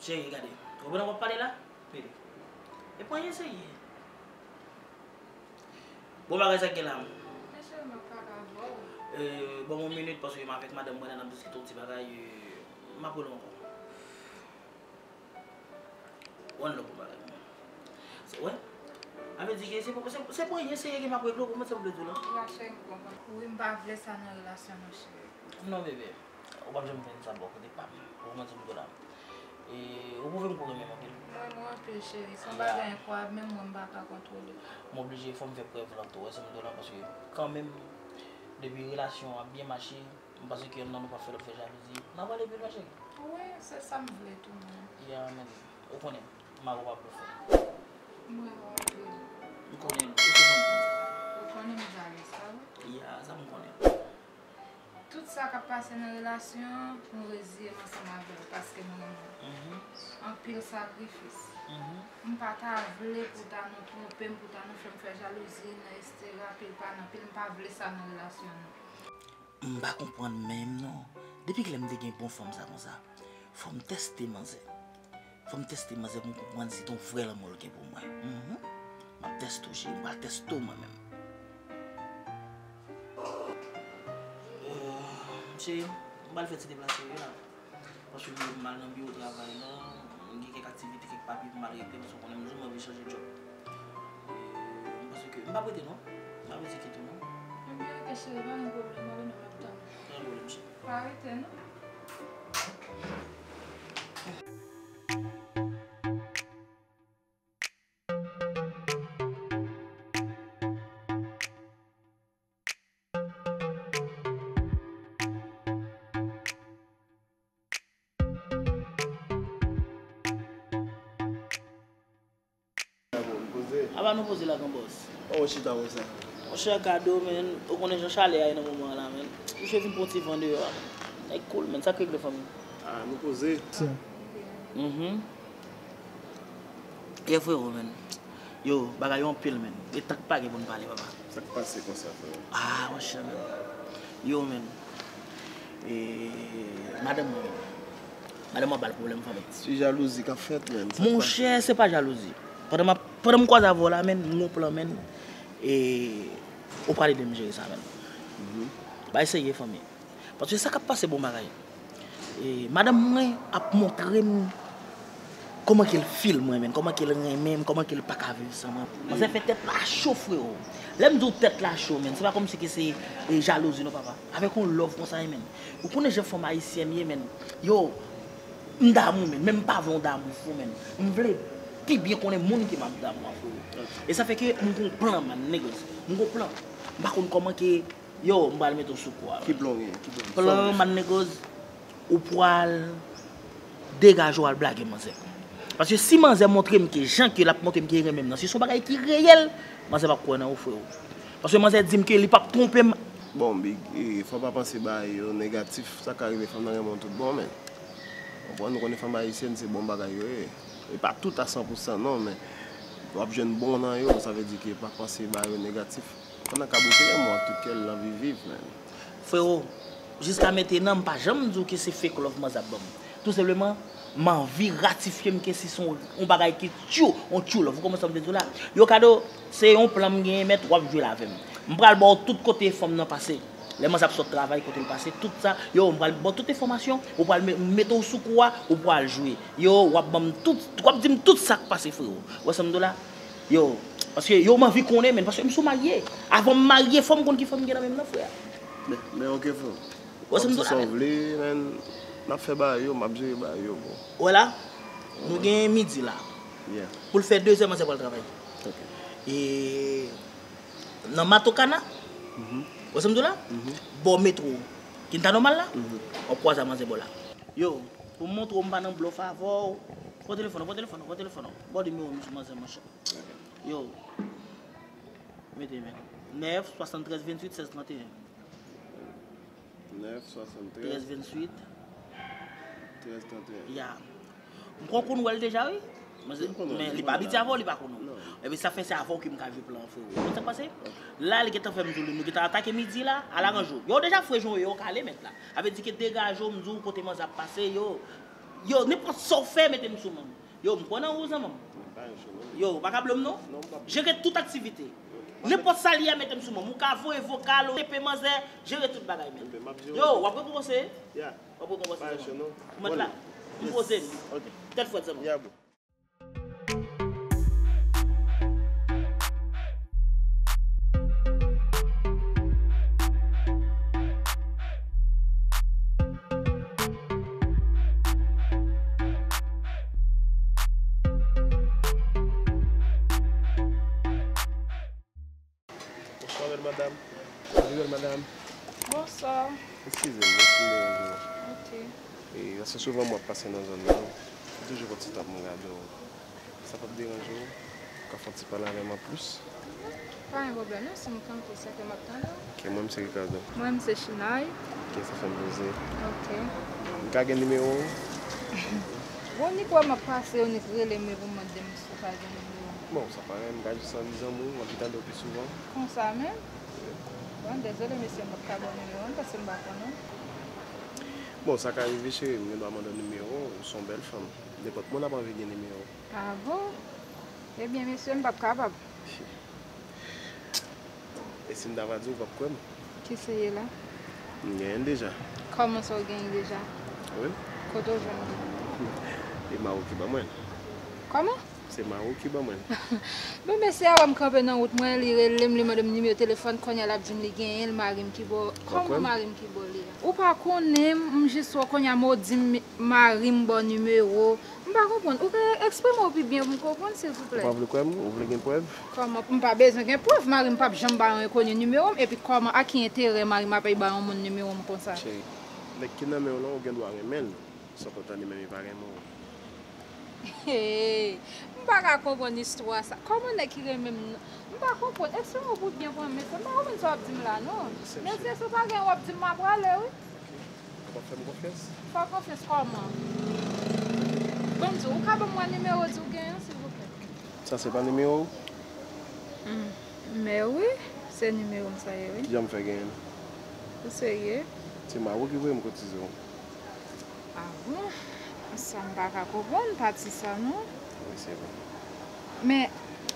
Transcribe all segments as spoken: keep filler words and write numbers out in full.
Cheri, gade. Ou konprann w ap pale la? Gade. E pa anyen serye. Bon bagay sa k gen la. Mwen cheri, m ap pale avè w. Euh, ban m yon minit paske m avèk madanm mwen la n ap diskite yon ti bagay. Euh, m ap rele w ankò. One love pou bagay mwen. Se, wè. A vle di ke se pou, se, se pou anyen serye ke m ap regle w, ou konprann sa m vle di w la? Wi, cheri, m konprann. Wi, m pa vle sa nan relasyon nou, cheri. Non, bebe. Ou p ap janm jwenn sa bò kote pa m. Ou konprann sa m di w la? E ou pwouve m ke w renmen m anpil. Mwen, mwen anpil, cheri. Se yon bagay enkwayab, menm mwen, m pa ka kontwole. M oblije, fò m fè prèv lan tou, wè sa m di w la, paske kanmenm, depi relasyon an ap byen mache, m panse ke yonn nan nou p ap fè lòt fè jalouzi. N a prale pi lwen, cheri. Wi, se sa m vle tou, mwen. Ya, men, ou konnen, m a ou p ap blofè. Mwen, mwen anpil. M konnen, ou se fanm sa. Ou konnen m jalouz, pa vre? Ya, sa m konnen. Tout sa k ap pase nan relasyon an, mwen reziye m ansanm avè l paske m renmen w. Mhm. Anpil sakrifis. Mhm. M pa ta vle pou ta nou twonpe m, pou ta nou fè m fè jalouzi nan estera, pil pa nan pil, m pa vle sa nan relasyon nou. M pa konprann menm non. Depi kilè m te gen bon fanm sa konsa? Fò m tèste manzè. Fò m tèste manzè pou m konprann si se yon vrè lanmou l gen pou mwen. Mhm. M ap tèste w, cheri. M pral tèste w mwen menm. Euh, cheri, m pral fè ti deplase wi la. Paske m al nan biwo travay la, m gen kèk aktivite, kèk papye pou m al regle, paske w konnen m di w m anvi chanje djòb. Euh, m panse ke, m p ap rete non. M p ap rete kite w non. Ebyen, ok, cheri, pa gen pwoblèm, mwen menm m ap tann ou. Pa gen pwoblèm, cheri. Pa rete non. Apa nou poze la, gran bòs? Ou chita konsa. Monchè, Kado, men, ou konnen jan chalè a ye nan moman an la, men. Misye vin pran ti van deyò a. Nèg cool, men, sa k regle fanmi? Ah, nou poze. Mhm. Yeah, frero, men. Yo, bagay yo anpil, men. E tan k pa gen pou n pale, papa. Sa k pase konsa, frero? Ah, monchè, men. Yo, men. E, madanm mwen, men. Madanm mwen ba l pwoblèm, fanmi. Se jalouzi k ap fèt, men. Sa k pase? Monchè, se pa jalouzi. Pandan m ap, pandan m kwaze avè w la, men, m gon plan, men. E, ou pral ede m jere sa, men. Mhm. Bagay serye, fanmi. Paske sa k ap pase bon bagay. E, madanm mwen ap montre m kòman ke l feel mwen, men, kòman ke l renmen m, kòman ke l pa ka viv san mwen. Manzè fè tèt la cho, frero. Lè m di w tèt la cho, men, se pa kòmsi ke se, e, jalouzi, non, papa. Avèk yon love konsa, men. Ou konnen jan fanm ayisyèn ye, men. Yo, m damou, men, men m pa vle yon damou fou, men. M vle pi byen konnen moun ke m ap damou an, frero. E sa fè ke m gon plan, man, niggas. M gon plan. M pa konn kòman ke Yo, m pral mete w sou kou a. Ki plan w gen? Ki plan? Plan, man, nèg, ou pral degaje w al blage manzè. Paske si manzè montre m ke jan ke l ap montre m ke l renmen m nan, si se yon bagay ki reyèl, manzè p ap kwè nan ou, frero. Paske manzè di m ke li p ap twonpe m. Bon, Big, e, fò w pa panse bagay yo negatif. Sa ka rive fanm nan renmen w tout bon, men. Ou konprann, nou konnen fanm ayisyèn, se bon bagay yo ye. E pa tout a san pou san non, men w ap jwenn bon nan yo, sa vle di ke pa panse bagay yo negatif. Pandan k ap bouke yon mò ak tout kè l, l anvi viv, men. Frero, jiska mentenan, m pa janm di w ke se fake love manzè ap ban m. Tou senpleman, m anvi ratifye m ke si se yon, yon bagay ki true, yon true love. Ou konprann sa m vle di w la? Yo, Kado, se yon plan m genyen, mèt, w ap jwe l avè m. M pral ba w tout kote fanm nan pase. Lè manzè ap sot travay, kote l pase, tout sa. Yo, m pral ba w tout enfòmasyon, ou pral me-, mete w sou kou a, ou pral jwe. Yo, w ap ban m tout, w ap di m tout sa k pase, frero. Ou wè sa m di w la? Yo, paske yo, m anvi konnen, men, paske m sou marye. Avan m marye, fò m konn ki fanm m gen nan men m nan, frè. Men, men ok, frè. Wè sa m di w la, men. Sa w vle, men, n ap fè bagay yo, m ap jere bagay yo, bro. Wè la, nou gen midi la. Yeah. Pou l fè de zè, manzè pral travay. Ok. E nan Matokana, mhm, wè sa m di w la? Mhm. Bò metwo, Quinta Normal la, mhm, w ap kwaze a manzè bò la. Yo, pou m montre w m pa nan blòf avè w, pran telefòn, pran telefòn, pran telefòn, bò nimewo m sou manzè, monchè. Yo, mete men. Nèf, swasanntrèz, venntuit, sèz, tranteyen. Nèf, swasanntrèz, trèz, venntuit, trèz, tranteyen. Ya. M kwè w konn wè l deja, wi. Men li pa abitye avè w, li pa konn ou. Non. Epi sa fè se avè w ke m ka jwe plan an, frero. Ou konn sa k pase? Ok. La, li gentan fè m di w, nou gentan atake midi la, al aranje w. Yo, deja fre jan w ye, yo kale mèt la. Sa vle di ke degaje w, m di w kote manzè ap pase, yo. Yo, nenpòt sa w fè, mete m sou men w. Yo, m pran nan ou, zanmi m. M pa yon chou, non. Yo, ou pa ka blo m, non. Non, m pa blo. Jere tout aktivite. Yo, pa. Nenpòt sa li ye, mete m sou men w. Ou ka voye vokal, ou T P manzè, jere tout bagay, men. Ebyen, m ap jere. Yo, w ap rekonpanse. Ya. W ap rekonpanse, zanmi m. Pa yon chou, non. Ou mèt la. M poze m. Ok. Tèt frèt, zanmi m. Ya, bro. Bonswa, bèl madam. Salut, bèl madam. Bonswa. Eskize m, wi, si m deranje w. Ok. E, ase souvan mwen ap pase nan zòn nan. M toujou pran ti tan pou m gade w. Sa p ap deranje w? Ka fè yon ti pale avè m anplis? Pa gen pwoblèm, non, si m kanpe, sa fè m ap tande w. Ok, mwen, m se Ricardo. Mwen, m se Chinay. Ok, sa fè m plezi. Ok. M ka gen nimewo w? Bon, nik wè m ap pase, yo nik rele m, epi w mande m si w ka gen nimewo m. Bon, sa pa anyen, m ka jis anvi zanmi w, anvi tande w pi souvan. Konsa menm? Wi. Bon, dezole, mesye, m p ap ka ba w nimewo m, paske m pa konnen w. Bon, sa ka rive, cheri, m gen dwa mande w nimewo w, ou se yon bèl fanm. Nenpòt moun ap anvi gen nimewo w. Ah bon? Ebyen, mesye, m p ap kapab. E si m ta va di w, w p ap kwè m? Ki serye la? M genyen l deja. Kòman sa w genyen l deja? Wi. Kote w jwenn li? E mari w ki ban mwen l. Kòman? Se mari w ki ban mwen l. Bon, mesye a wè m kanpe nan wout mwen, li rele m, li mande m nimewo telefòn, kounye a l ap di m li genyen l, mari m ki ba w. Kòman mari m ki ba w li a? Ou pa konnen m, m jis wè w kounye a, men w di m mari m ba w nimewo w. M pa konprann. Ou ka eksprime w pi byen pou m konprann, silvouplè? Ou pa vle kwè m? Ou vle gen prèv? Kòman? M pa bezwen gen prèv. Mari m p ap janm ba yon enkoni nimewo m. Epi kòman, a ki enterè mari m ap al ba yon moun nimewo m konsa? Cheri, nèg ki nan men w lan, ou gen dwa renmen l. San kontan li menm, li pa renmen w. Hey, m pa ka konprann istwa sa. Kòman nèg ki renmen m nan? M pa konprann. Eksprime w pi byen pou mwen, mesye. M pa konprann sa w ap di m la, non. Mesye, si w pa gen, w ap di m, m a prale, wi. Ou p ap fè m konfyans? Fè w konfyans kòman? Ban m di w, ou ka ban m wè nimewo w di w genyen an, silvouplè? Sa se pa nimewo w? Hmm. Men wi, se nimewo m sa ye, wi. Kijan m fè genyen l? Ou serye? Se mari w ki voye m kotize w. Ah bon? Sa m pa ka konprann, pati sa, non. Wi, se vre. Men,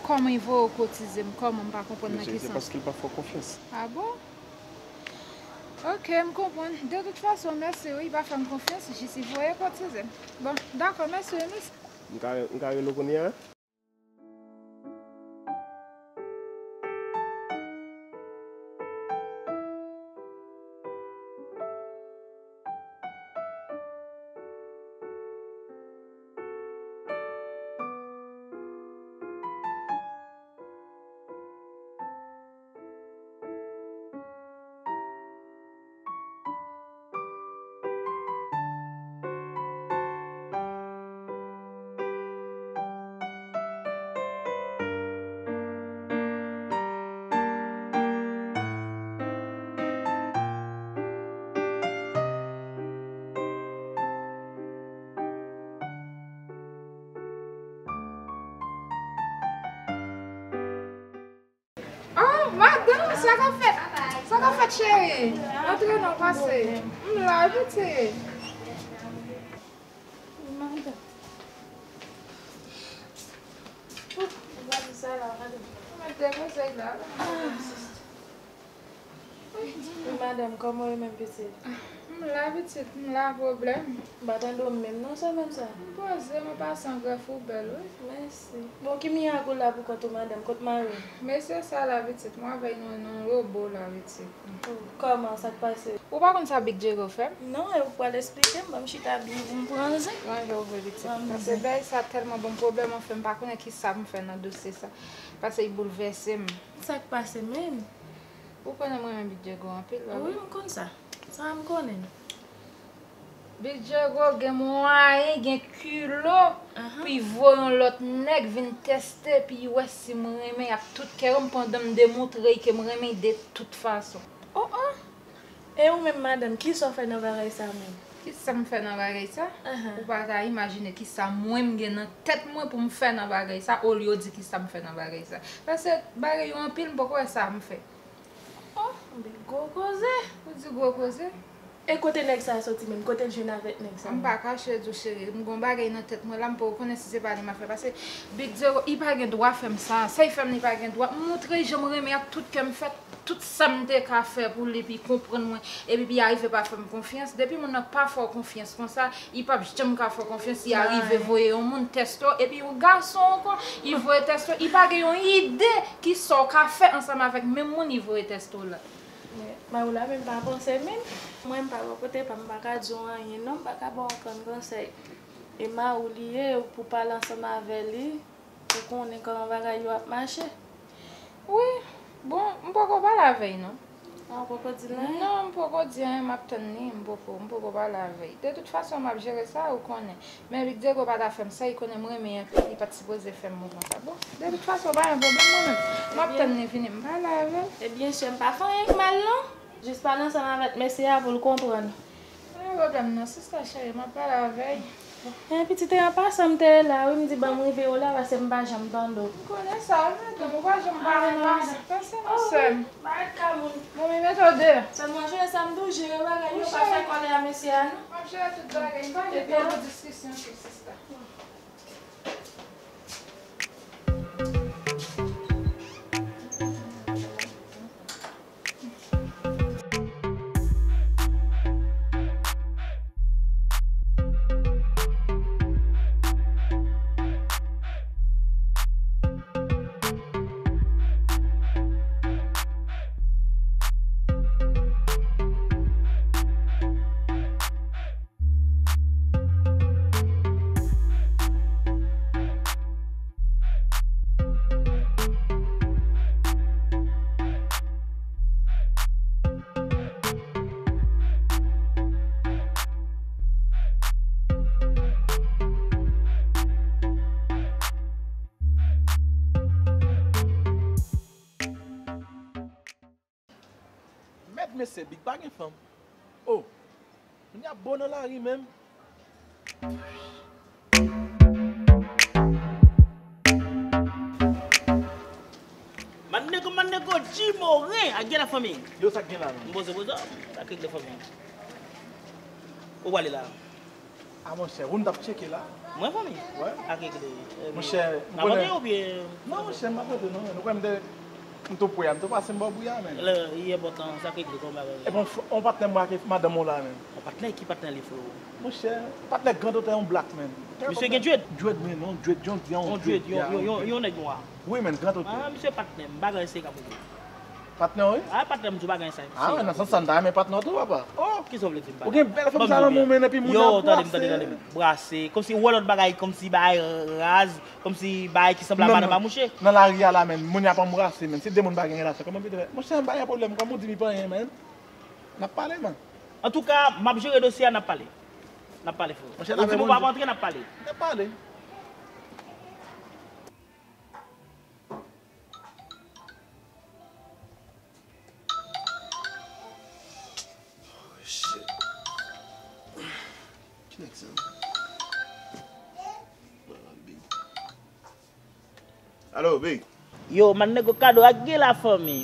kòman li voye w kotize m? Kòman? M pa konprann nan ki sans. Se paske l pa fè w konfyans. Ah bon? Ok, m konprann. De tout fason, mèsi wi, li pa fè m konfyans, jis li voye kotize m. Bon, dakò, mèsi wi, mèsi. M ka, m ka rele w kounye a? Oh, madanm, sa k ap fèt? Sa k ap fèt, cheri? Antre non, pase. M la, pitit. Madanm. Ou gade sa la, madanm. Ou mèt depoze l la. Wi, madanm, kòman w ye menm, pitit? M la, pitit, m la, pwoblèm. M pa tande w menm non, semèn sa. M poze, mwen pase an grèf ou bèl, wi. Mèsi. Bon, ki mirak ou la pou kont ou, madanm? Kot mari w? Mesye sa la, pitit, mwen avè l nan, nan lobo la, pitit. Oh, kòman, sa k pase? Ou pa konn sa Big Diego fè m? Non, e ou pral esplike m, ban m chita byen pou m pran zen. Pran zen vre, pitit. Pase bèl sa tèlman ban m pwoblèm, anfen, m pa konnen ki sa m fè nan dosye sa. Pase l boulvèse m. Sa k pase menm? Ou konnen mwen renmen Big Diego anpil, wi, wi, m konn sa. Sa m konnen. Big Diego gen mwayen, gen kilo, pou l voye yon lòt nèg vin tèste, pou l wè si m renmen l ak tout kè m, pandan m demontre l ke m renmen l de tout fason. Oh, oh! E ou menm, madanm, kisa w fè nan bagay sa menm? Kisa m fè nan bagay sa? Ou pa ta imajine kisa mwen m gen nan tèt mwen pou m fè nan bagay sa, olye w di kisa m fè nan bagay sa. Paske bagay yo anpil, m poko wè sa m fè. Oh, anpil gwo koze. Ou di gwo koze? E kote nèg sa a soti menm? Kote l jwenn avèk nèg sa a? M pa kache di w, cheri, m gon bagay nan tèt mwen la, m poko konnen si se pa li m ap fè. Paske Big Zero, li pa gen dwa fè m sa. Sa l fè m, li pa gen dwa. M montre jan m renmen ak tout kè m fè, tout sa m te ka fè pou li, pou l konprann mwen, epi pou l arive pa fè m konfyans. Depi moun nan pa fè w konfyans konsa, li p ap janm ka fè w konfyans. Li arive voye yon moun tèste w, epi yon gason ankò, li voye tèste w. Li pa gen yon ide ki sa w ka fè ansanm avèk menm moun li voye tèste w la. Men, Mayoula menm pa panse menm. Mwen, m pa bò kote pa m, m pa ka di w anyen non, m pa ka ba w okenn konsèy. E Mayou li ye, ou pou pale ansanm avè li, ou konnen kòman bagay yo ap mache. Wi, bon, m poko pale avè l non. A, ou poko di l anyen? Non, m poko di anyen, m ap tann li, m poko, m poko pale avè l. De tout fason, m ap jere sa, ou konnen. Men Big Diego pa ta fè m sa, li konnen m renmen anpil, li pa t sipoze fè m mouvman sa. Bon, de tout fason, pa gen pwoblèm mwen menm. M ap tann li vini, m pale avè l. Ebyen, sè m pa fè anyen k mal non. Jis pale ansanm avèk mesye a pou l konprann. Pa gen pwoblèm non, sista cheri, m ap pale avè l. Men pitit, e an pasan m te la, wi, m di ban m rive w la, paske m pa janm tande w. M konnen sa, wi, madanm, ou pa janm pa gen pase, pase non, sè m. Bagay ka moun. Bon, men mete w deyò. Sèlman jere sa m di w, jere bagay yo, pa fè kòlè a mesye a non. M ap jere tout bagay, m pa gen twòp diskisyon tou, sista. Mèd mesye, Big pa gen fanm. Oh, moun y ap bon nan lari menm. Mannego, mannego, Jimoren, ak gen la fanmi. Yo, sa k gen la menm? M poze poze, sa k gen la fanmi. Ou pale la? A monchè, ou n t ap tcheke la? Mwen fanmi? Wè. Ak regle. Monchè, m konnen. N ap antre oubyen? Non, monchè, m p ap antre non. Nou kwè m te, m tou pre a, m tou pase m bò bri a, men. Lè, li enpòtan, sa k regle kòm bagay. Epi on, on patnè m ak madanm ou la, men. On patnè, ki patnè li, freo? Monchè, patnè grandotè, on black, men. Misye gen dread? Dread, men, on dread, yon, yon dread, yon, yon, yon nèg nwa. Wi, men, grandotè. Ah, misye patnè m, bagay se ka pou. Patnè w, wi? Ah, patnè m tou, pa gen sa. Ah, nan sans sa, m ta renmen patnè w tou, papa. Oh, kisa w vle di m patnè? Ou gen bèl fanm sa nan men w, men, epi moun ap brase. Yo, tande m, tande, tande m. Brase. Kòmsi ou wè lòt bagay, kòmsi bagay raz, kòmsi bagay ki sanble a madanm a mouche. Nan lari a la, men, moun y ap anbrase, men. Si de moun pa gen relasyon, kòman pou yo te fè? Monchè, m pa gen pwoblèm, kòm ou di m, li pa anyen, men. N ap pale, men. Antouka, m ap jere dosye a, n ap pale. N ap pale, frè. Monchè, ou di m ou pa antre, n ap pale. N ap pale. Oh, shit. Ki nèg sa? Alo, Big. Yo, man, nèg Kado ak gen la fanmi.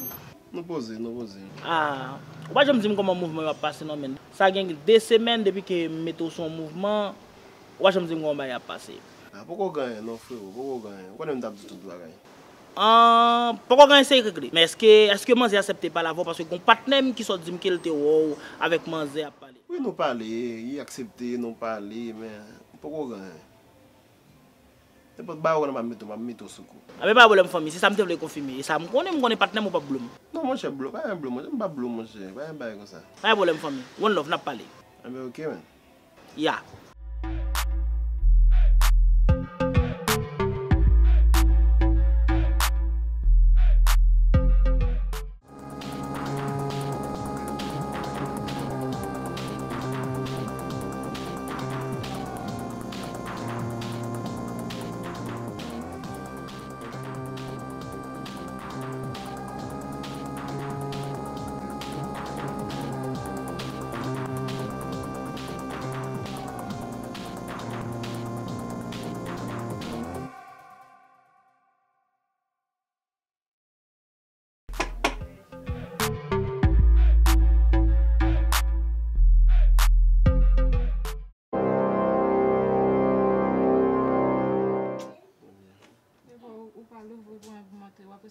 Nou poze, nou poze. Ah, ou pa janm di m kòman mouvman yo ap pase non, men. Sa gen de semèn depi ke m mete w sou yon mouvman, ou pa janm di m kòman bagay ap pase. Ah, poko gen anyen non, frero, poko gen anyen. Ou konnen m t ap di tout bagay. Ah, poko gen anyen se regle. Men èske, èske manzè aksepte pale avè w? Paske gon patnè m ki sot di m ke l te wè w avèk manzè ap pale. Wi, nou pale, li aksepte, nou pale, men poko gen anyen. Nenpòt bagay ou konn m ap mete w, m ap mete w sou kou. Anben, pa gen pwoblèm, fanmi, se sa m te vle konfime. E sa m konnen, m konnen patnè m ou p ap blo m. Non, monchè, blo, pa gen blo, monchè, m p ap blo, monchè, pa gen bagay konsa. Pa gen pwoblèm, fanmi. One love, n ap pale. Anben, oke, man. Ya.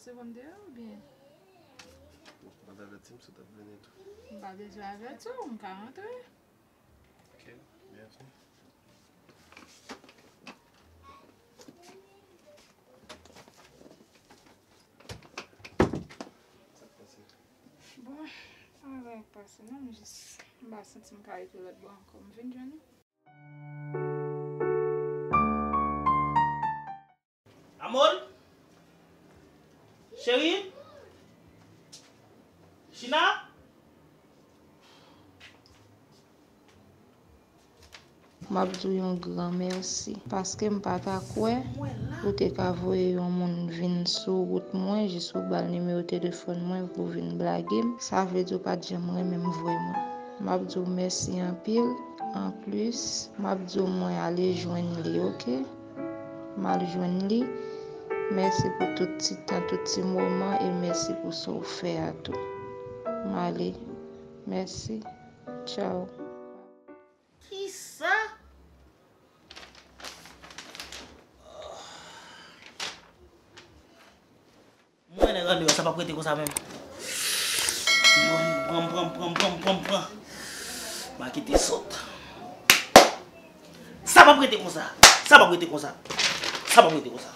Se pou m deyò oubyen? Ou pa t avèti m si w t ap vini tou. M pa bezwen avèti w, m ka rantre. Ok, mèsi. Sa k pase? Bon, anyen k pase non, m jis m pa santi m ka rete lòt bò ankò. M vin jwenn ou. Amol? Cheri? China? M ap di w yon gran mèsi, paske m pa ta kwè ou te ka voye yon moun vin sou wout mwen, jis ou ba l nimewo telefòn mwen pou vin blage m. Sa vle di w pa t janm renmen m vrèman. M ap di w mèsi anpil. Anplis, m ap di w mwen ale jwenn li, oke? M al jwenn li. Mèsi pou tout ti tan, tout ti moman, e mèsi pou sa w fè a tou. M ale. Mèsi. Tchaw. Kisa? Mwen nèg andeyò, sa p ap rete konsa menm. Pran, pran, pran, pran, pran, pran, pran. M a kite sot. Sa p ap rete konsa. Sa p ap rete konsa. Sa p ap rete konsa.